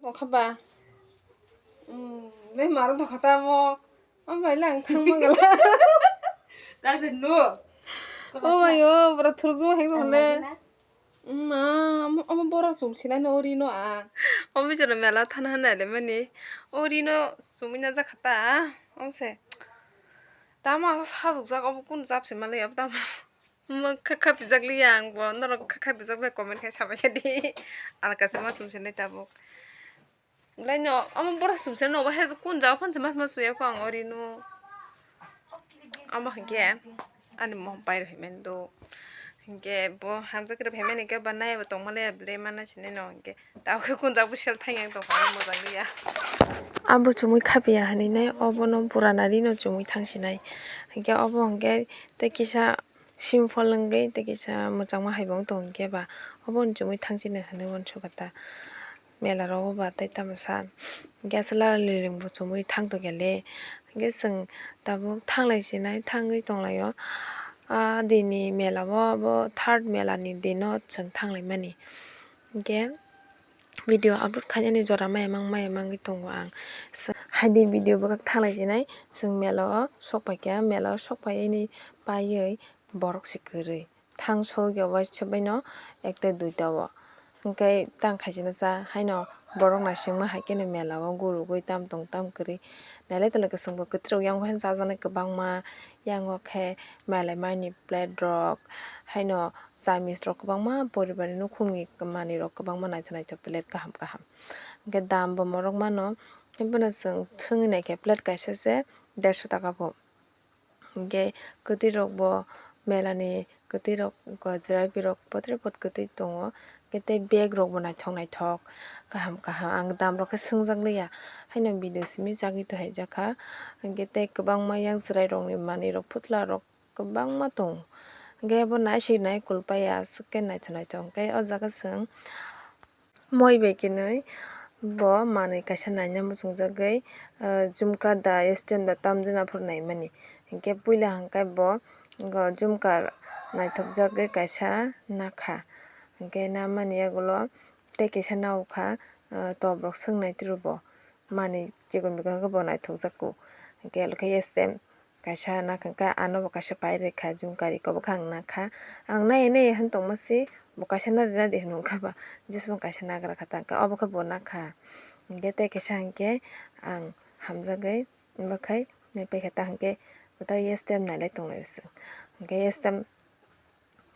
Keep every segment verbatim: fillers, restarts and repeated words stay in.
Okha ba. Hmm, le maro dokha ta mo. Ambai lang thang mangala. Tablet no. Oh my god, bro, thuruk juma hek dokha le. Ma, omo, omo borok chum sinai no ori no ang. Omo bichara mela thana hanai le mani. Ori no chumui na jakha ta. Ong se. Tamo sajwk jak obo kun jab se malai ab tamo. Mo kha kha bijak li ang bo norok kha kha bijak bai comment khai sabai khe di. Alka se ma chum sinai tabuk. Belai no, omo borok sumsel no, obo hai kun jaga phano se ma ma suya kho ang ori no. Omo hinkhe ani mohon pai rw hinmani do. Hinkhe bo hamjak rw hinmani hinkhe ba nai bo tongma le belai ma nai sinai no hinkhe. Tamo khe kun jaga bo sel thang yang tongkha, omo mojang liya. Abo chumui khapiya hinui nai, obono purana rino chumui thang sinai. Hinkhe obo hinkhe tei kisa simple wngwi tei kisa mwchangma hai bo wng tong hinkhe ba, obo chumui thang sini hinui uansukha ta. Mela rogo ba tei tamasa gas lala liring bo chumui thang tongya le. Hinkhe chwng tabuk thanglai sinai, thangwi tonglaio. Ah, dini mela o, abo third mela ni dino chwng thanglai mani. Hinkhe video upload khainani jora maya mang, maya mangwi tongo ang. Sa-, haini video bwkhak thanglai sinai, chwng mela o sok paikha, mela o sok paiwi paiwi borok se kwrwi. Thang sogwi waisa baino ekta duita o. Hinkhe tang khaisina cha haino borok naisingma hai kheno mela o gurugwi tam tong tam kwrwi. Nailai tongla kwchwng bo kwtwirok yango khe chajaknai kwbangma, yango khe malai mani plate rok, haino chamis rok kwbangma, poribar ni nukhungni manwi rok kwbangma naithok naithok plate kaham kaham. Hinkhe dam bo morok mano, himphano chwng swngwi naikhe plate kaisa se derso taka bo. Hinkhe kwtwirok bo mela ni kwtwirok, jeraipirok potre pot kwtwi tongo. Hinkhe tei bag rok bo naithok naithok, kaham kaham. Ang dam rok khe swngjak liya, haino video simi chagwi tohaijakha. Hinkhe tei kwbangma yang chwrai rokni manwi rok, phutla rok kwbangma tongo. Hinkhe bo naisik nai kulpaiya, aswk khe naithok naithok. Hinkhe o jaga chwng moi bai khenwi bo manwi kaisa naina muchungjagwi, ah, jumkar da, stamp da, tamjana phuru naimani. Hinkhe puila hwnkhe bo jumkar naithokjagwi kaisa nakha. Hinkhe namani yagulo tei kaisa naokha, ah, top rok swngnai twibo. Manwi chikon bikon khe bo naithokjakgo. Hinkhe lukhe stamp kaisa nakha, hinkhe ano bo kaisa pairikha, jumkar iko bokhe ang nakha. Ang naiya naiya hwn tongma se, bo kaisa nadi nadi hwnwi wngkha ba, jeswng kaisa nagra kha ta, hinkhe obo khe bo nakha. Hinkhe tei kaisa hinkhe ang hamjagwi bwkhai naipaikha ta, hinkhe bo ta stamp nailai tonglai se. Hinkhe stamp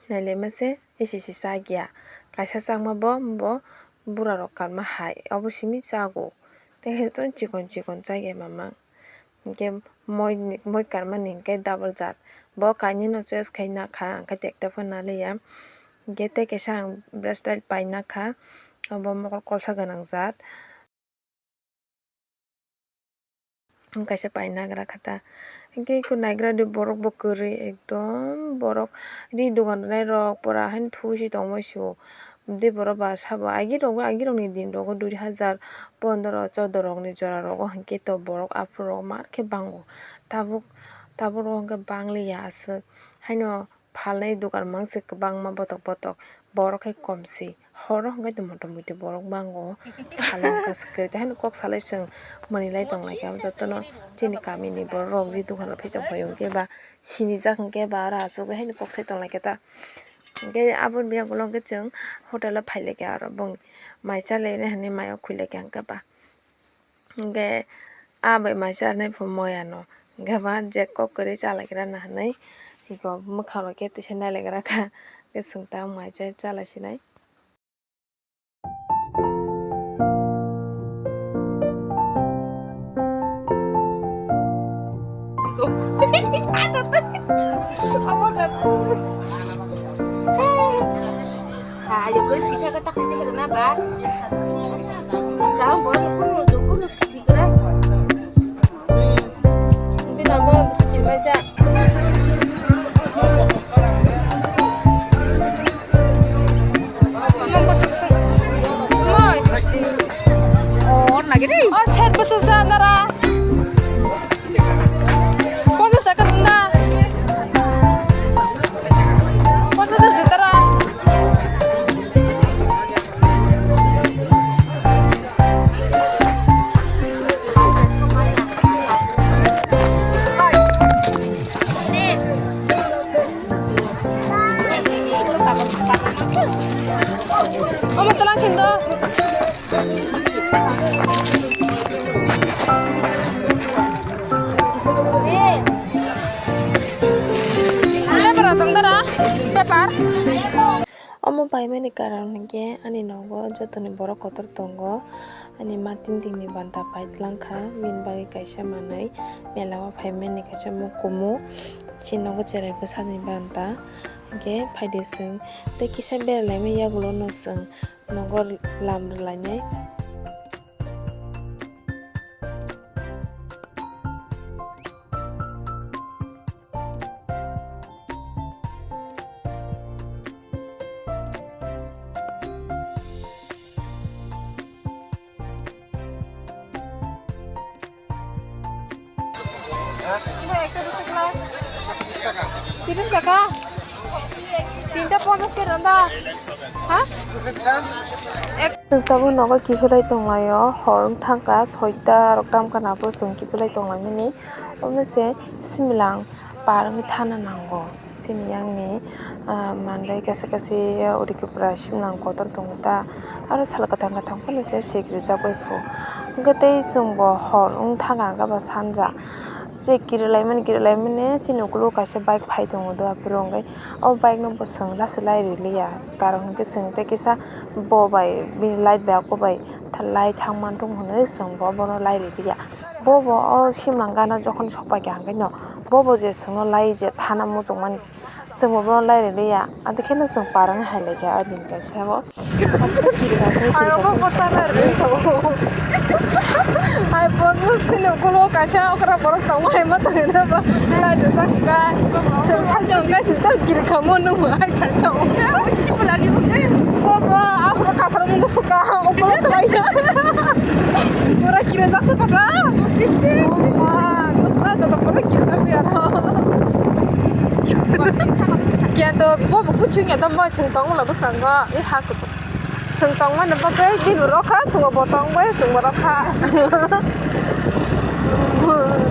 Nailai mase isi si chak ya. Kaisa chakma bo, bo bura rok kanma hai. Obo simi chago. Tei hai jotono chikon chikon chak ya mama. Hinkhe moi ni, moi kanmani hinkhe double jat. Bo kainwi no choice khai nakha, ang khe ekta phano naliya. Hinkhe tei kaisa ang bracelet pai nakha. Obo mokol kolsa gwnang jat. Kaisa pai nagra kha ta. Hinkhe eko naigra di borok bo kwrwi ekdom borok ri dogan rwnai rok pura haino thusi tongma sio. Tei borok ba sabo agee rok, agee rok ni din rogo dui hajar pondro chordo rok ni jora rogo hinkhe to borok aphuru rok mar khe bango. Tabuk, tabuk rok hinkhe bangliya aswk haino. Phalnai dogan mangse kwbangma botok botok, borok hai komsi. Horo hwnkhe to motamuti borok bango. Salo hwnkha se kwrwi tei haino kok salai chwng mwnwilai tonglaikha. Jotono chini kamini borok rok ri dogan rok phai tongphai hwnkhe ba sinijak hwnkhe ba aro achugwi haino kok sai tonglaikha ta. Hwnkhe aboni yagulo hwnkhe chwng hotel o phailaikha aro bong mai chalainai hinwi mai o khuilaikha hwnkhe ba. Hwnkhe ah bai mai charnai pho moya no. Hwnkhe ba je kok kwrwi chalaigra na hinwi eko mwkhang rok khe tisa nailaigra kha. Hwnkhe chwng ta mai chai chalai sinai. Abo da ku. Ayo, kau cerita kata kerja kena ba? Tahu boleh kunu jukun cerita. Hmm. Bina ba cerita baca. Mai. Oh, lagi deh. Oh, set besar sana. Ponchas taka nung na. Ponchas taka sitara. Paper atong dara, paper. Omo paimani karon hinkhe ani nogo jotoni borok kotor tongo. Ani ma tin tin ni banta paitlang kha, bini bagwi kaisa manwi mela o phaimani kaisa mukumu. Chini nogo cherai bwsani banta hinkhe phaidi chwng tei kisa berai laimani yagulo no chwng nogo lam rwlainai. Tiris taka? Tinta ponchas khe randa. Ha? Ek. Chwng tabuk nogo kiphilai tonglaio, hor wng thangkha, soita rok tamkha nabo chwng kiphilai tonglaimani. Omo se similang par wngwi thana nango. Chini yang ni, ah, manwi kaisa kaisa uri kwpra simlang kotor tongo ta, aro sal kwthang kwthang phano se sik rijak bai phu. Hwnkhe tei chwng bo hor wng thang ang khe bo sanja. Je kiri laimani, kiri laimani chini ukuluk kaisa bike phai tongo do, aphuru hwnkhe o bike no bo chwng lasu lai riliya, karon hwnkhe chwng tei kisa bo bai bini light bai ako bai lai thang man thung hwnwi chwng bo bono lai riliya. Bo bo o simlang gana jokhon sok pai kha hwnkhe no bo bo je chwngno lai je thana muchung mani. Chwngbo bono lai riliya, adi kheno chwng par wngwi hai laikha o din kaisa bo. Aswk kiri aswk kiri. Ayo, bo botala rwi thago. Hai bo sini ukuluk kaisa okra borok tongma hai ma tongwi na ba. Lai rijak kha. Chwng sajwk wngkha sini to kiri kha mo nung hai chai tong. Bo bo aphuru kasaro mung suka ukuluk kwlai. Pura kiri jak se kota. Ma, nukla joto pura kiri jak ya to. Kya to bo bo kuchung ya to mo chwng tong la bwskango. E ha kutu. Chwng tongmani bagwi bini rokha, chwngbo bo tong bai, chwngbo rokha.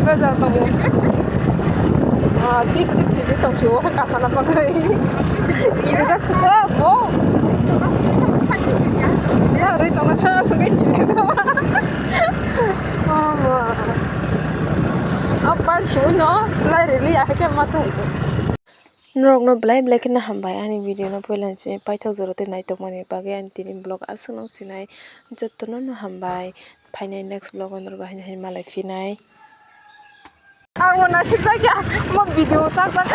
Bejak tongo. Ah, tik tik thili tong sio, kasana bagwi. Kiri jak suko, bo. Ya, rwi tongna sa, suko kiri tongma. Oh, ma. Oh, par sio no, lai rili ya, ke mata hai jo. Norokno belai belai kheno hambai ani video no poila ni simi paithak jora tei naitokmani bagwi ani tini vlog aswk no sinai jotono no hambai phainai next vlog o norok bai haino haino malai phinai. Ang bo nasik jak ya mo video sak jak.